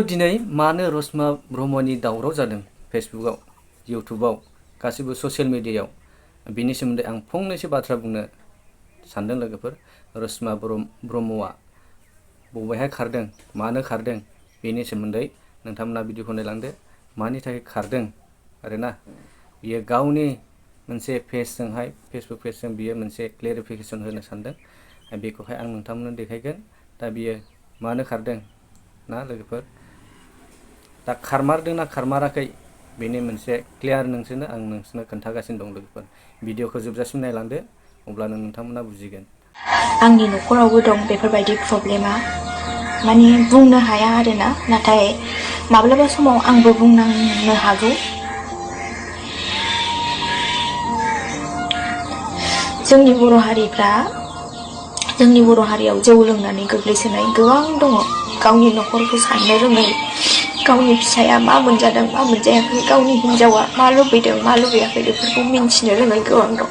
दिनै मानो रसमा ब्रह्मनि दावराव जादों फेसबुकआव इउटुबाव गासिबो ससियेल मिडियायाव बिनि सोमोन्दै आं फंनैसो बाथ्रा बुंनो सानदों लोगोफोर। रसमा ब्रह्मआ बबेहाय खारदों मानो खारदों बेनि सोमोन्दै नोंथांमोना भिडिअखौ नायलांदो। मानि थाखाय खारदों आरोना बियो गावनि मोनसे पेजजोंहाय फेसबुक पेजजों बियो मोनसे क्लेरिफिकेसन होनो सानदों। बेखौहाय आं नोंथांमोननो देखायगोन। दा बियो मानो खारदों ना लोगोफोर, दा खारमारदों ना खारमाराखै बेनि मोनसे क्लियार आं नोंसोरनो खोन्थागासिनो दं लोगोफोर। भिडिअखौ जोबजासिम नायलांदो अब्लानो नोंथांमोना बुजिगोन। आंनि न'खरावबो दं बेफोरबायदि प्रब्लेमा, माने बुंनो हाया आरोना, नाथाय माब्लाबा समाव आंबो बुंनांनो हागौ। जोंनि बर' हारियाव जौ लोंनानै गोग्लैसोनाय गोबां दङ। गावनि न'खरखौ साननो रोङै, गावनि फिसाया मा मोनजादों मा मोनजायाखै, गावनि हिनजावा मा लुबैदों मा लुबैयाखै बेफोरखौ मिन्थिनो रोङै गोबां दं।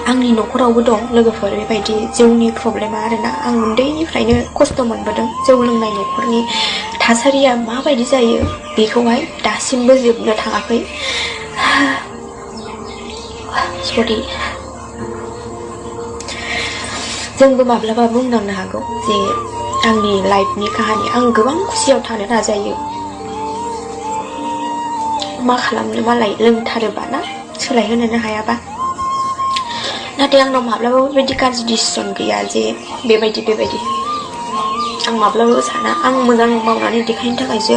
आंनि न'खरावबो दं लोगोफोर बेबायदि जौनि प्रब्लेमा आरोना। आं उन्दैनिफ्रायनो खस्थ' मोनबोदों। जौ लोंनाय न'खरनि थासारिया माबायदि जायो बेखौहाय दासिमबो जोबनो थाङाखै। सरि, जोंबो माब्लाबा बुंनांनो हागौ जे आंनि लाइफनि काहानि, आं गोबां खुसियाव थानो नाजायो। मा खालामनो, मालाय लोंथारोबा ना सोलायहोनोनो हायाबा। नाथाय आंनाव माब्लाबाबो बेबायदि गाज्रि डिसिसन गैया जे बेबायदि आं माब्लाबाबो साना। आं मोजां मावनानै देखायनो थाखायसो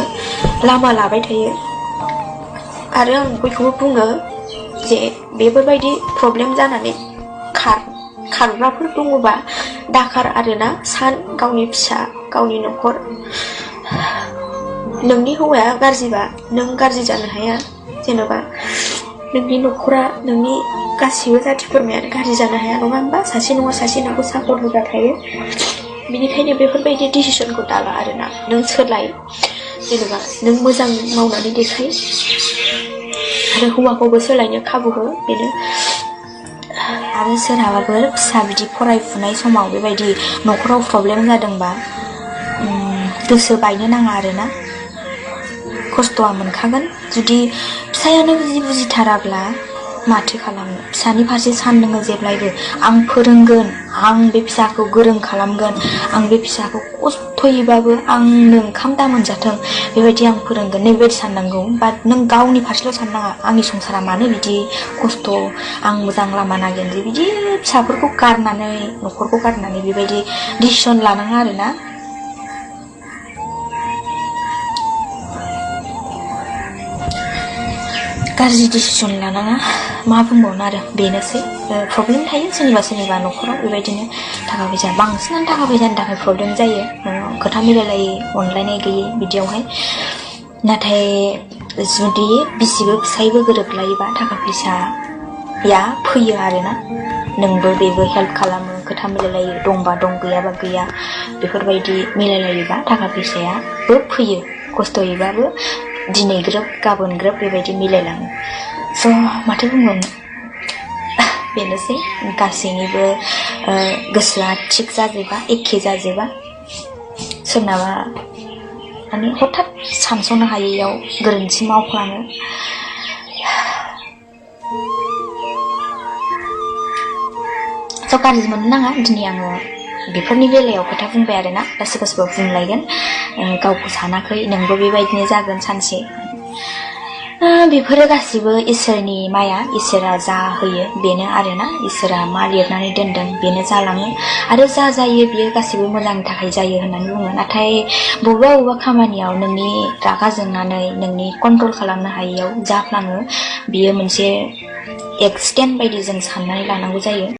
लामा लाबाय थायो। आरो आं बयखौबो बुङो जे बेफोरबायदि प्रब्लेम जानानै खारग्राफोर दङबा दाखार आरोना। सान गावनि फिसा गावनि न'खर। नोंनि हौवाया गाज्रिबा नों गाज्रि जानो हाया। जेन'बा नोंनि न'खरा, नोंनि गासिबो जाथि खुरमायानो गाज्रि जानो हाया, नङा होनबा? सासे नङा सासे नोंखौ सापर्ट होग्रा थायो। बिनिखायनो बेफोरबायदि डिसिसनखौ दाला आरोना। नों सोलाय, जेनेबा नों मोजां मावनानै देखाय आरो हौवाखौबो सोलायनो खाबु हो, बेनो। आरो सोरहाबाफोर फिसा बिदि फरायफुनाय समाव बेबायदि न'खराव प्रब्लेम जादोंबा गोसो बायनो नाङा आरोना। खस्थ'आ मोनखागोन। जुदि फिसायानो बुजिथाराब्ला माथो खालामनो। फिसानि फारसे सान नोङो जेब्लायबो। आं फोरोंगोन, आं बे फिसाखौ गोरों खालामगोन, आं बे फिसाखौ खस्थ'यैबाबो आंनो ओंखाम दा मोनजाथों बेबायदि आं फोरोंगोन, नैबेबायदि साननांगौ। बाट नों गावनि फारसेल' साननाङा, आंनि संसारा मानो बिदि खस्थ', आं मोजां लामा नागिरनोसै, बिदि फिसाफोरखौ गारनानै न'खरखौ गारनानै बेबायदि डिसिसन लानाङा आरोना। गाज्रि डिसिसन लानाङा, मा बुंबावनो आरो, बेनोसै। प्रब्लेम थायो सोरनिबा न'खराव बेबायदिनो थाखा फैसा, बांसिनानो थाखा फैसानि थाखाय प्रब्लेम जायो। खोथा मिलायलायै, अनलायनाय गैयै बिदियावहाय। नाथाय जुदि बिसिबो फिसायबो गोरोबलायोबा थाखा फैसाया फैयो आरोना। नोंबो बेबो हेल्प खालामो, खोथा मिलायलायो, दंबा दं गैयाबा गैया, बेफोरबायदि मिलायलायोबा थाखा फैसायाबो फैयो। खस्थ'यैबाबो दिनै ग्रोब गाबोन ग्रोब बेबायदि मिलायलाङो। स' माथो बुंबावनो, बेनोसै। गासैनिबो गोसोआ थिग जाजोबा, एखे जाजोबा। सोरनाबा माने हठाৎ सानस'नो हायैयाव गोरोन्थि मावफ्लाङो। स' गाज्रि मोननो नाङा। दिनै आङो बेफोरनि बेलायाव खोथा बुंबाय आरोना। दा सोरबा बुंलायगोन गावखौ सानाखै, नोंबो बेबायदिनो जागोन सानसे। बेफोरो गासिबो इसोरनि माया। इसोरा जा होयो बेनो आरोना। इसोरा मा लिरनानै दोनदों बेनो जालाङो। आरो जा जायो बियो गासिबो मोजांनि थाखाय जायो होननानै बुङो। नाथाय बबेबा खामानियाव नोंनि रागा जोंनानै नोंनि कन्ट्रल खालामनो हायैयाव जाफ्लाङो। बियो मोनसे एक्सिडेन्ट बायदि जों साननानै लानांगौ जायो।